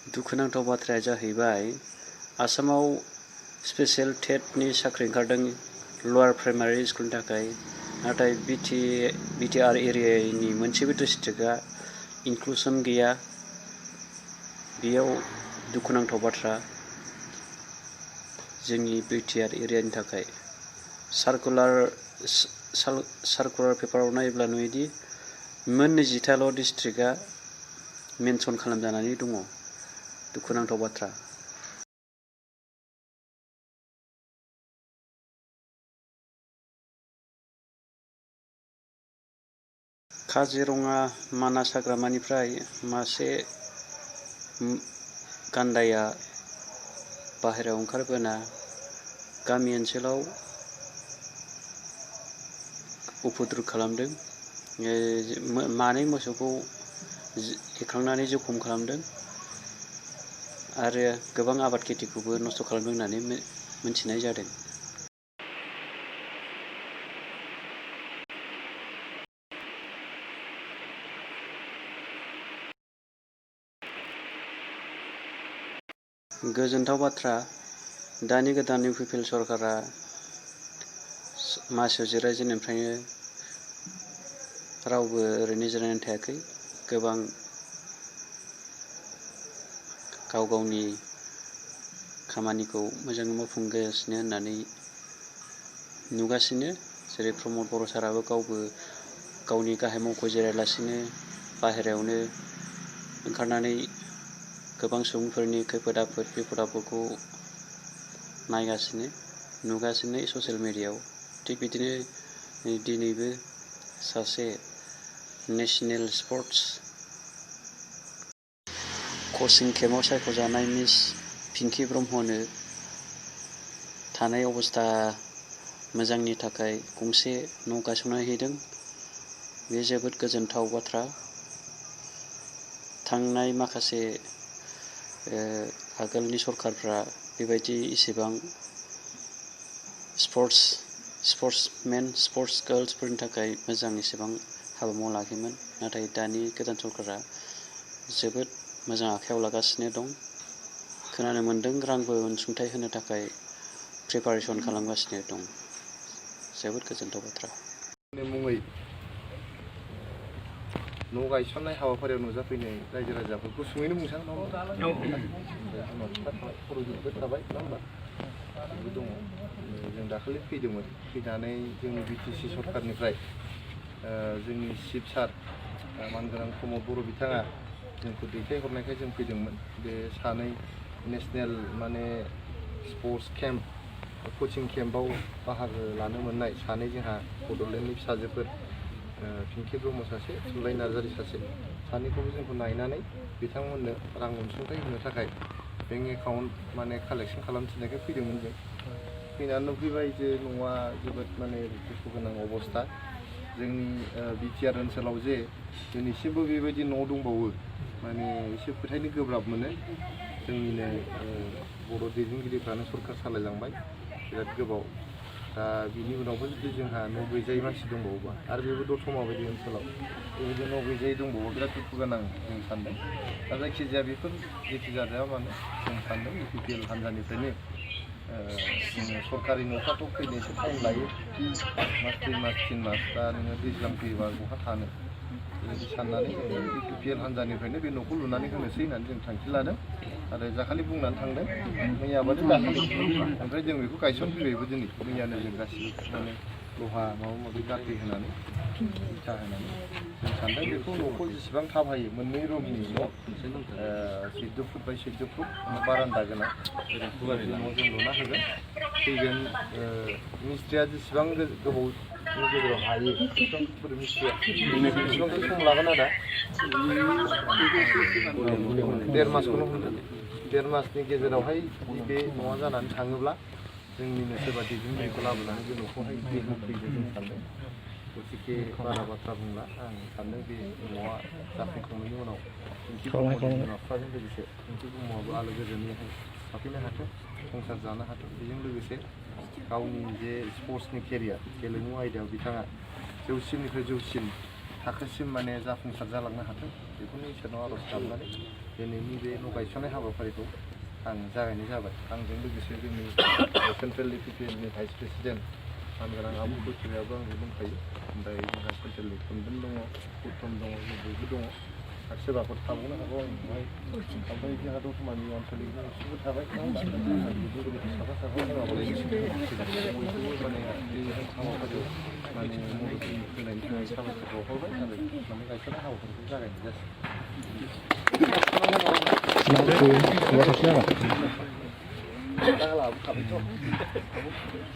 दुखुनांथाव बाथ्राया जाहैबाय आसामाव स्पेशल टेटनि साख्रि ओंखारदों लवार प्राइमारि स्कुलनि थाखाय, नाथाय बिटिआर एरियानि मोनसेबो डिस्ट्रिक्टआ इनक्लुसन गैया। बेयाव दुखुनांथाव बाथ्रा जोंनि बिटिआर एरियानि थाखाय। सार्कुलार पेपाराव नायोब्ला नुयोदि मोन 20थाल' डिस्ट्रिक्टआ मेनसन खालामजानानै दङ। दुखुनांथाव बाथ्रा। काजिरङा मानास हाग्रामानिफ्राय मासे गान्दाया बाहेरायाव ओंखारबोना गामि ओनसोलाव उपद्रब खालामदों। मानै मोसौखौ एख्रांनानै जखम खालामदों आरो गोबां आबाद खेथिखौबो नस्थ' खालामदों होननानै मिथिनाय जादों। गोजोनथाव बाथ्रा, दानि गोदान इउपिपिएल सरकारा मासियाव जिरायजेननायनिफ्रायनो रावबो ओरैनो जिरायनानै थायाखै। गोबां गाव गावनि खामानिखौ मोजाङै मावफुंगासिनो होननानै नुगासिनो। जेरै प्रमद बर' साराबो गावनि गाहाय मावख' जिरायालासिनो बाहेरायावनो ओंखारनानै गोबां सुबुंफोरनि खैफोद आफोद बिपद आफोदखौ नायगासिनो नुगासिनो ससियेल मिडियायाव। थिग बिदिनो दिनैबो सासे नेशनेल स्पर्ट्स कचिं केम्पआव सायख'जानाय मिस पिंकि ब्रह्मनो थानाय अबस्था मोजांनि थाखाय गंसे न' गायसंनानै हैदों। बे जोबोद गोजोनथाव बाथ्रा। थांनाय माखासे आगोलनि सरकारफ्रा बेबायदि इसेबां स्पर्ट्समेन स्पर्ट्स गार्ल्सफोरनि थाखाय मोजां इसेबां हाबा मावलाङाखैमोन। नाथाय दानि गोदान सरकारा जोबोद मोजां आखायाव लागासिनो दं। खोनानो मोन्दों रांबो अनसुंथाइ होनो थाखाय प्रिपारेसन खालामगासिनो दं। जोबोद गोजोनथाव बाथ्रा। मुङै न' गायसननाय हाबाफारियाव नुजाफैनाय रायजो राजाफोरखौ सुङैनो बुंसां नङा होमबा? फरायजोबबाय थाबाय नङा होमबा? बेबो दङ। जों दाखालि फैदोंमोन, फैनानै जोंनि बिटिसि सरकारनिफ्राय जोंनि चिफ सार मानगोनां प्रमद बर' बिथाङा जोंखौ दैथायहरनायखाय जों फैदोंमोन। बे सानै नेसनेल स्पर्ट्स केम्प कचिं केम्पआव बाहागो लानो मोननाय सानै जोंहा बड'लेण्डनि फिसाजोफोर, पिंकि ब्रह्म सासे, थुनलाइ नार्जारि सासे, सानैखौबो जोंखौ नायनानै बिथांमोननो रां अनसुंथाइ होनो थाखाय बेंक एकाउन्ट कालेक्सन खालामनो थिननायखाय फैदोंमोन जों। फैनानै नुफैबाय जे न'आ जोबोद दुखु गोनां अबस्था। जोंनि बिटिआर ओनसोलाव जे दिनैसिमबो बेबायदि न' दंबावो एसे फोथायनो गोब्राब मोनो। जोंनिनो बर' दैदेनगिरिफ्रानो सरकार सालायलांबाय बिराद गोबाव। दा बिनि उनावबो जुदि जोंहा न' गैजायै मानसि दंबावोबा आरो बेबो दतमा बायदि ओनसोलाव बेबायदि न' गैजायै दंबावो, बिराद दुखु गोनां जों सानदों। दा जायखिजाया बेफोर जेखि जाया मानो जों सानदों इउपिपिएल हान्जानिफ्रायनो जोङो सरकारि न'फ्राथ' फैनो एसे टाइम लायो, मास 2 मास 3 मास। दा नोङो दैज्लां फैयोबा बहा थानो बेबायदि साननानै जोङो इउपिपिएल हान्जानिफ्रायनो बे न'खौ लुनानै होनोसै होननानै जों थांखि लादों आरो दाखालि बुंनानै थांदों। मैयाबानो दाखालि ओमफ्राय जों बेखौ गायसनफैबायबो दिनै। मैयानो जों गासिबो लहा माबा माबि गाथै होनानै इथा होनानै जों सानदों बेखौ न'खौ जेसेबां थाब हायो 2 रुमनि न' 14 फुट बाय 14 फुट बारान्दा गोनां बेबायदि न' जों लुना होगोन। फैगोन मिस्ट्रिया जेसेबां गोबावनि गेजेराव हायो बेसेबां मिस्ट्रिया बेसेबांसो सम लागोन आदा? 1.5 मासखौनो हमदो। 1.5 मासनि गेजेरावहाय बे न'आ जानानै थाङोब्ला जोंनिनो सोरबा दैदेनगिरिखौ लाबोनानै बे न'खौहाय होफैनो जों सानदों। गतिके बारा बाथ्रा बुंला, आं सानदों बे न'आ जाफुंखांनायनि उनाव पिंकि ब्रह्मनि बिमा बिफाजों लोगोसे पिंकि ब्रह्मआबो आलो गोजोनैहाय थाफैनो हाथों, संसार जानो हाथों। बेजों लोगोसे गावनि जे स्पर्ट्सनि केरियार, गेलेमु आयदायाव बिथाङा जौसिननिफ्राय जौसिन थाखोसिम माने जाफुंसार जालांनो हाथों बेखौनो इसोरनाव आर'ज गाबनानै दिनैनि बे न' गायसननाय हाबाफारिखौ आं जागायनाय जाबाय आंजों लोगोसे जोंनि सेन्ट्रेल पिपिएलनि भाइस प्रेसिडेन्ट मानगोनां आबु बैसोआबो आंजों दंफायो ओमफ्राय जोंहा सेन्ट्रेलनि खुन्दुन दङ उत्तम दङ बयबो दङ आरो सोरबाफोर थाबावनो हागौ आंनिहाय ओमफ्राय जोंहा दतमानि आनसलिक एसेबो थाबाय साफा साफा बयखौबो माने बे हाबाफारियाव माने मदद होनायनि थाखाय साबायखर बावहरबाय आरो माने गायसननाय हाबाफारिखौ जागायनाय जासिगोन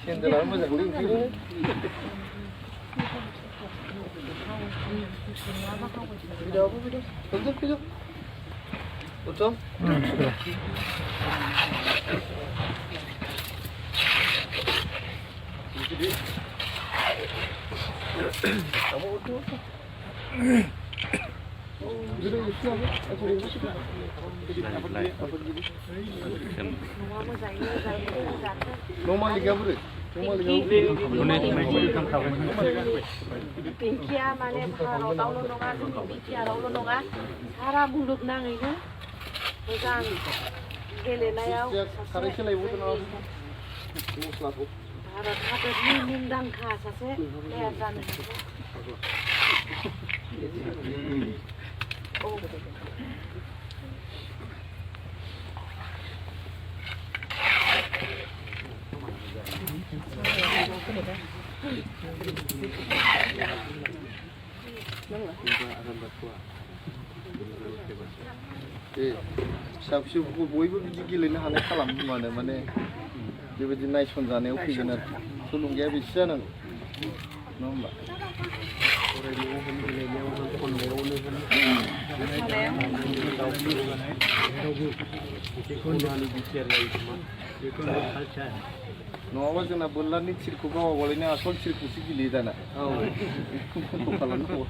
सेन्देलाबो मोजांलै ओंखायनो फैदो उत्तम पिंकिया माने भारतावल' नङा जोंनि बिटिआरआवल' नङा सारा मुलुगनाङैनो मोजां गेलेनायाव भारत हादरनि मुंदांखा सासे प्लेयार जानो हागौ फिसा फिसौफोरखौ बयबो बिदि गेलेनो हानाय खालाम होनबानो माने बेबायदि नायसनजानायाव फैगोन आरो थुलुंगाया बेसे जानांगौ नङा होमबा फरायनायाव होन गेलेनायाव होन खननायावनो होन नङाबा जोंना बोरलानि थिरखौ गावाबालायनो आसल थिरखौसो गेलेयो दाना औ खालामनो